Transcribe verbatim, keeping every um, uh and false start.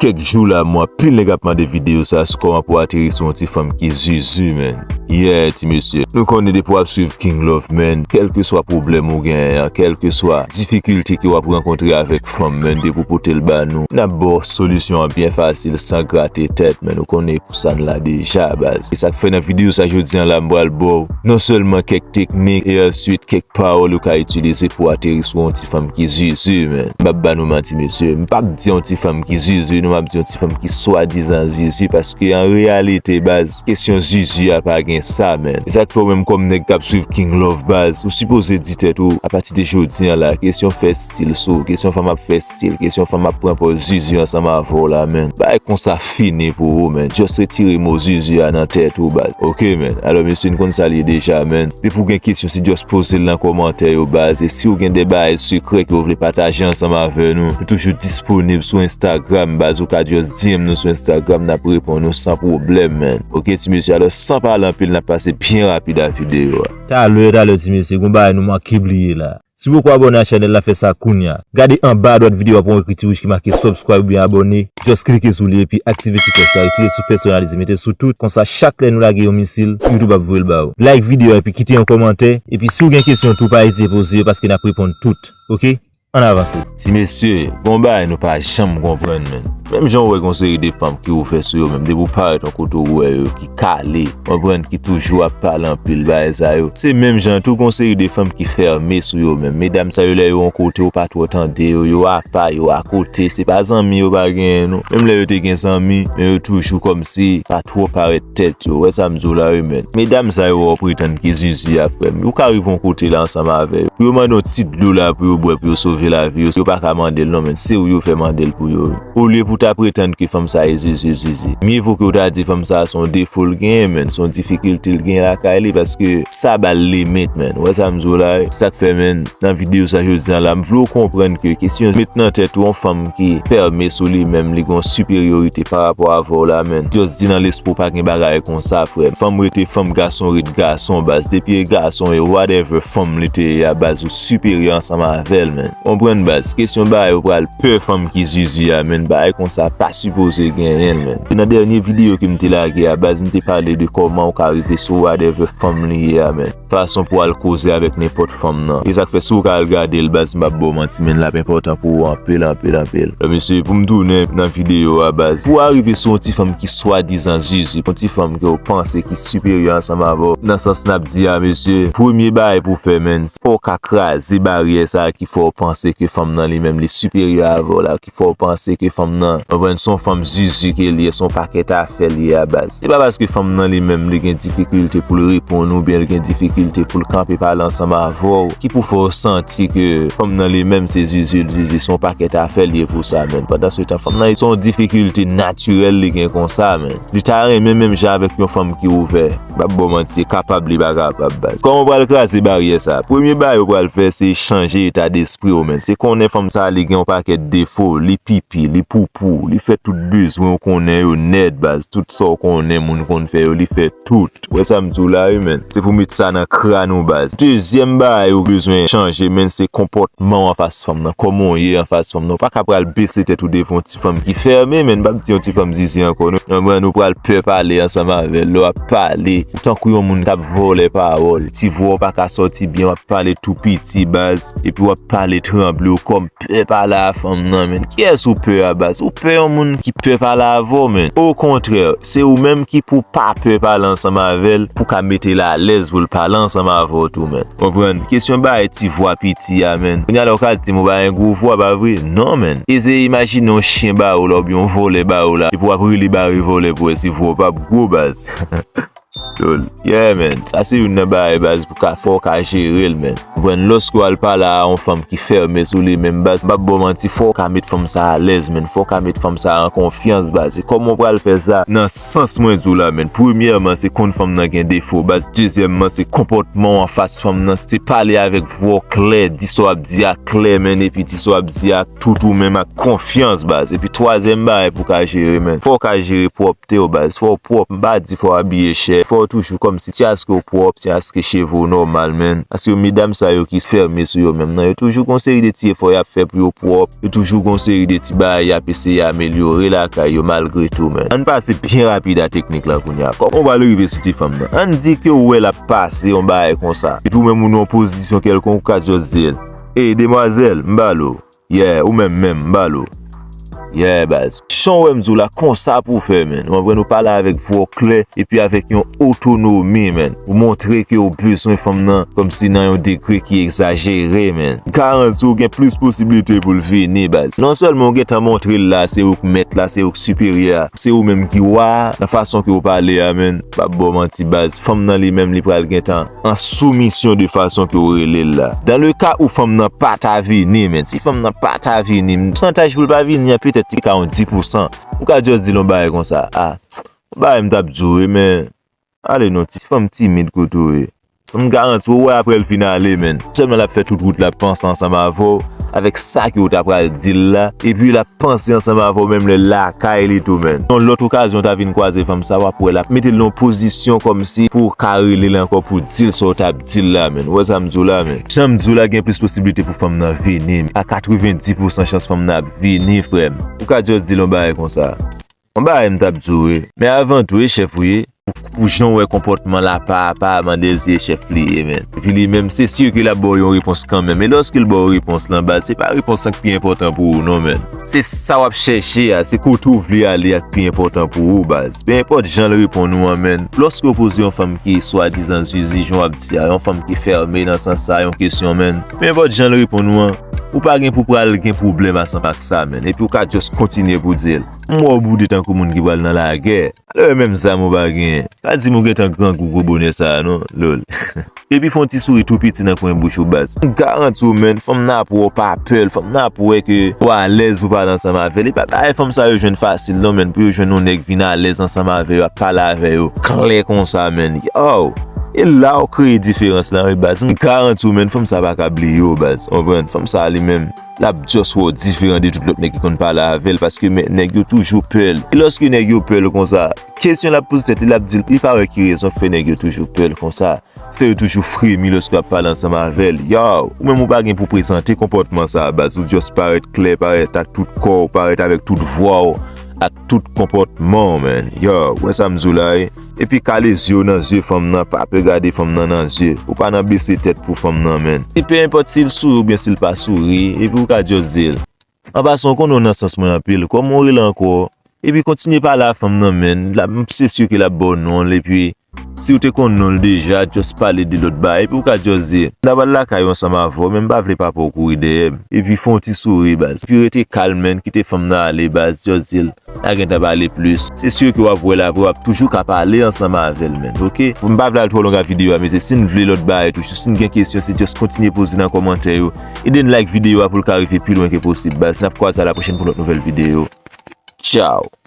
kèk jou la, m wè anpil nèg ap mande videyo sa sou kòman pou ateri sou yon ti fanm ki zuzu, man. Yeah, ti mesye. Nou konnen depi w ap swiv King Love, man, kèlkeswa pwoblèm ou genyen an, kèlkeswa difikilte ke w ap rankontre avèk fanm, man, depi w pote l ba nou, n ap ba w solisyon an byen fasil, san grate tèt, man. Ou konnen pou sa n la deja, baz. E sa k fè nan videyo sa jodi an la, m pral ba w non sèlman kèk teknik, e answit kèk pawòl ou ka itilize pou ateri sou yon ti fanm ki zuzu, man. M p ap ba nou manti, mesye. M p ap di yon ti fanm ki zuzu, non, m ap di yon ti fanm ki swadizan zuzu, paske an reyalite, baz, kesyon zuzu a pa gen sa, man. E sa k fè w menm kòm nèg k ap swiv King Love, baz, ou sipoze di tèt ou, apati de jodi an la, kesyon fè stil sou, kesyon fanm ap fè stil, kesyon fanm ap pran pòz zuzu ansanm avè w la, man. Bagay konsa fini pou ou, man. Just retire mo zuzu a nan tèt ou, baz. Ok, man. Alò, mesye, n konn sa l ye deja, man. Depi w gen kesyon, se just poze l nan kòmantè yo, baz. E si w gen de bagay sekrè ke w vle pataje ansanm avè nou, nou toujou disponib sou Instagram, baz. Ou ka just D M nou sou Instagram, n ap reponn ou san pwoblèm, man. Ok, ti mesye, alò, san pale anpil, n ap pase byen rapid a videyo a. Talè, talè, ti mesye, gon bagay nou manke bliye la. Si w poko abòne a chanèl la, fè sa kounya. Gade anba adwat videyo a, pran yon ekriti wouj ki make subscribe oubyen abòne. Just klike sou li epi aktive ti klòch la, retire sou pèsonalize, mete sou tout. Konsa, chak lè nou lage yon misil, YouTube ap voye l ba ou. Like videyo a epi kite yon kòmantè. Epi si w gen kesyon tou, pa ezite poze yo paske n ap reponn tout. Ok? Ann avanse. Ti mesye, gon bagay nou pa janm konprann, man. Menm jan w wè gon seri de fanm ki ouvè sou yo menm, depi w parèt yon kote w wè yo ki kale, konprann, ki toujou ap pale anpil bagay sa yo. Se menm jan tou gon seri de fanm ki fèmen sou yo menm. Medam sa yo lè yo yon kote ou pa twò tande yo, yo apa, yo akote, se pa zanmi yo pa genyen non. Menm lè yo te gen zanmi, men yo toujou kòmsi pa twò parèt tèt yo. Wè sa m di w la wi, man. Medam sa yo wè w pretann ki zuzu a, frè m. Ou ka rive yon kote la ansanm avè yo. Pou yo mande yon ti dlo la pou yo bwè, pou yo sove lavi yo, yo pa ka mande l non, man. Se ou yo fè mande l pou yo. Olye pou w ta pretann ke fanm sa e zuzu, zuzu, mye vo ke w ta di fanm sa se yon defo l genyen, man. Se yon difikilte l genyen lakay li, paske sa ba l limit, man. Wè sa m di w la wi. Sa k fè, man, nan videyo sa jodi an la, m vle w konprann ke kesyon met nan tèt ou yon fanm ki fèmen sou li menm, li gen yon siperyorite pa rapò avè w la, man. Just di nan lespri w pa gen bagay konsa, frè m. Fanm rete fanm, gason ret gason, baz. Depi e gason e whatever fanm li te ye a, baz, ou siperyè ansanm avè l, man. Konprann, baz. Kesyon bagay ou pral pè fanm ki zuzu a, man. Bagay konsa pa sipoze genyen l, man. Nan dènye videyo ke m te lage a, baz, m te pale de kòman ou ka rive sou whatever fanm li ye a, man. Fason pou al koze avèk nenpòt fanm nan. E sa k fè si w ka al gade l, baz, m p ap ba w manti, man, l ap enpòtan pou ou anpil, anpil, anpil. Mesye, pou m tounen nan videyo a, baz, pou w arive sou yon ti fanm ki swadizan zuzu, yon ti fanm ke w panse ki siperyè ansanm avè w, nan sans n ap di a, mesye, premye bagay pou w fè, man, fò w ka kraze baryè sa a ki fè w panse ke fanm nan li menm li siperyè avè w la, ki fè w panse ke fanm nan, konprann, se yon fanm zuzu ke li ye, se yon pakèt afè li ye a, baz. Se pa paske fanm nan li menm li gen difikilte pou l reponn ou, oubyen li gen difikilte pou l kanpe pale ansanm avè w ki pou fè w santi ke fanm nan li menm se zuzu l zuzu, se yon pakèt afè li ye pou sa, man. Pandansetan, fanm nan se yon difikilte natirèl li gen konsa, man. Li ta renmen menm jan avèk yon fanm ki ouvè. M p ap ba w manti, e kapab li pa kapab, baz. Kòman w pral kraze baryè sa? Premye bagay ou pral fè, se chanje eta despri w, man. Se konnen fanm sa a, li gen yon pakèt defo, li pipi, li poupou, li fè tout bezwen w konnen yo nèt, baz. Tout sa w konnen moun konn fè yo, li fè tout. Ou wè sa m di w la wi, man. Se pou met sa nan kràn ou, baz. Dezyèm bagay ou bezwen chanje, man, se konpòtman w anfas fanm nan. Kòman w ye anfas fanm nan? Ou pa ka pral bese tèt ou devan yon ti fanm ki fèmen, man. M p ap di yon ti fanm zuzu ankò non. Konprann, ou pral pè pale ansanm avè l. Lè w ap pale, ou tankou yon moun k ap vòlè pawòl. Ti vwa w pa ka sòti byen, w ap pale tou piti, baz. Epi w ap pale tranble, ou kòm pè pale a fanm nan, man. Kiyès ou pè a, baz? Ou pè yon moun ki pè pale avè w, man? Okontrè, se ou menm ki pou pa pè pale ansanm avè l, pou ka mete l alèz pou l pale ansanm avè w tou, man. Konprann? Kesyon bagay ti vwa piti a, man. Kounye a la, ou ka di m ou pa gen gwo vwa, pa vre? Non, man. Eseye imajine yon chen bare w la, oubyen yon vòlè bare w la, epi w ap rele bare vòlè pou wè si vwa w p ap gwo, baz. Djòl. Yeah, man. Sa se youn nan bagay, baz, pou ka, fò w ka jere l, man. Konprann, lòske w al pale a yon fanm ki fèmen sou li menm, baz, m p ap ba w manti, fò w ka met fanm sa alèz, man. Fò w ka met fanm sa an konfyans, baz. E kòman w pral fè sa? Nan sans mwen di w la, man. Premyèman, se konn fanm nan gen defo, baz. Dezyèmman, se konpòtman w anfas fanm nan. Se pale avèk vwa w klè, di sa w ap di a klè, man, epi di sa w ap di a tout ou menm ak konfyans, baz. Epi twazyèm bagay pou w ka jere, man. Fò w ka jere pwòpte w, baz. Fò w pwòp. M pa di fò w abiye chè. Fò w toujou kòmsi ti aske w pwòp, ti aske cheve w nòmal, menn. Paske medam sa yo ki fèmen sou yo menm nan, yo toujou gon seri de ti efò y ap fè pou yo pwòp, yo toujou gon seri de ti bagay y ap eseye amelyore lakay yo malgre tou, menn. Ann pase byen rapid a teknik la kounye a. Kòman w pral rive sou ti fanm nan? Ann di ke w wè l ap pase yon bagay konsa. Epi w menm ou nan yon pozisyon kèlkonk, ou ka just di l, "Ey, demwazèl, m ba l ou." Yeah, ou menm menm, m ba l ou. Yeah, baz. Jan w wè m di w la, konsa pou w fè, menn. Ou konprann, ou pale avèk vwa w klè, epi avèk yon otonomi, menn. Ou montre ke w bezwen fanm nan, kòmsi nan yon degre ki egzajere, menn. M garanti w gen plis posiblite pou l vini, baz. Non sèlman w gentan montre l la, se ou k mèt la, se ou k siperyè a, se ou menm ki wa a, nan fason ke w pale a, menn. M p ap ba w manti, baz. Fanm nan li menm, li pral gentan an soumisyon de fason ke w rele l la. Dan le ka ou fanm nan pa ta vini, menn, si fanm nan pa ta vini, pousantaj pou l pa vini an petèt li ka yon dis pousan. Ou ka just di l yon bagay konsa, "Ah, yon bagay m t ap di w wi, men ale non, ti fanm timid kote w ye." M garanti w, ou wè apre l fin ale, menn. Sèlman l ap fè tout wout la panse ansanm avè w, avèk sa ke w ta pral di l la, epi l ap panse ansanm avè w menm lè lakay li tou, menn. Yon lòt okazyon w ta vin kwaze fanm sa, w ap wè l ap mete l nan yon pozisyon kòmsi pou w ka rele l ankò pou di l sa w t ap di l la, menn. Ou wè sa m di w la, menn? Jan m di w la, gen plis posiblite pou fanm nan vini. A katrevenndis pousan chans fanm nan ap vini, frè m. Ou ka just di l yon bagay konsa. Yon bagay m t ap di w wi. Men avan tou, e chèf ou ye. Pou jan w wè konpòtman l apa, pa mande l si e chèf li ye, menn. Epi li menm, se si ke l ap ba w yon repons kanmenm. E lòske l ba w repons lan, baz, se pa repons lan k pi enpòtan pou ou non, menn. Se sa w ap chèche a, se kote w vle ale a k pi enpòtan pou ou, baz. Pe enpòt jan l reponn ou an, menn. Lòske w poze yon fanm ki swadizan zizi, jan w ap di a, yon fanm ki fèmen nan sans sa, yon kesyon, menn. Pe enpòt jan l reponn ou an, ou pa gen pou pral gen pwoblèm ansanm ak sa, menn. Epi w ka just kontinye pou di l, "M wè w boude tankou moun ki pral nan lagè." Alò, menm zam ou pa genyen. Pa di m ou gentan grangou gwo bonè sa a, non, lol. Epi fè yon ti souri tou piti nan kwen bouch ou, baz. M garanti w, menn, fanm nan ap wè w pa pè l, fanm nan ap wè ke w alèz pou pale ansanm avè l. E pa bagay fanm sa yo jwenn fasil, non, menn, pou yo jwenn yon nèg vin alèz ansanm avè yo, ap pale avè yo klè konsa, menn. Yow! E la w kreye diferans lan, wi, baz. M garanti w, menn, fanm sa pa ka bliye w, baz. Ou konprann? Fanm sa li menm, l ap just wè w diferan de tout lòt nèg ki konn pale avè l, paske men, nèg yo toujou pè l. E lòske nèg yo pè l konsa, kesyon l ap poze tèt li, l ap di l, li pa wè ki rezon k fè nèg yo toujou pè l konsa, fè yo toujou fremi lòske w ap pale ansanm avè l. Yow, ou menm ou pa gen pou prezante konpòtman sa a, baz. Ou just parèt klè, parèt ak tout kò w, parèt avèk tout vwa w, ak tout konpòtman w, menn. Yow, wè sa m di w la, wi. Epi kale zye w nan zye fanm nan, pa pè gade fanm nan nan zye. Ou pa nan bese tèt pou fanm nan, menn. E pe enpòt si l souri oubyen si l pa souri, epi ou ka just di l, "An pasan, w konnen w nan sans mwen anpil, kòman w rele ankò?" Epi kontinye pale a fanm nan, menn. L ap, m se si ke l ap ba w non l, epi si w te konn non l deja, just pale de lòt bagay. Epi ou ka just di, "M ta pral lakay ou ansanm avè w, men m pa vle papa w kouri dèyè m." Epi fè yon ti souri, baz. Epi rete kalm, menn, kite fanm nan ale, baz. Just di l, "N a gentan pale plis." Se si ke w ap wè l apre, w ap toujou ka pale ansanm avè l, menn, oke? M pa vle al twò long ak videyo a, mesye. Si n vle lòt bagay toujou, si n gen kesyon, se just kontinye poze nan kòmantè yo. Ede n like videyo a pou l ka rive pi lwen ke posib, baz. N ap kwaze a la pwochèn pou lòt nouvèl videyo. Tchaw!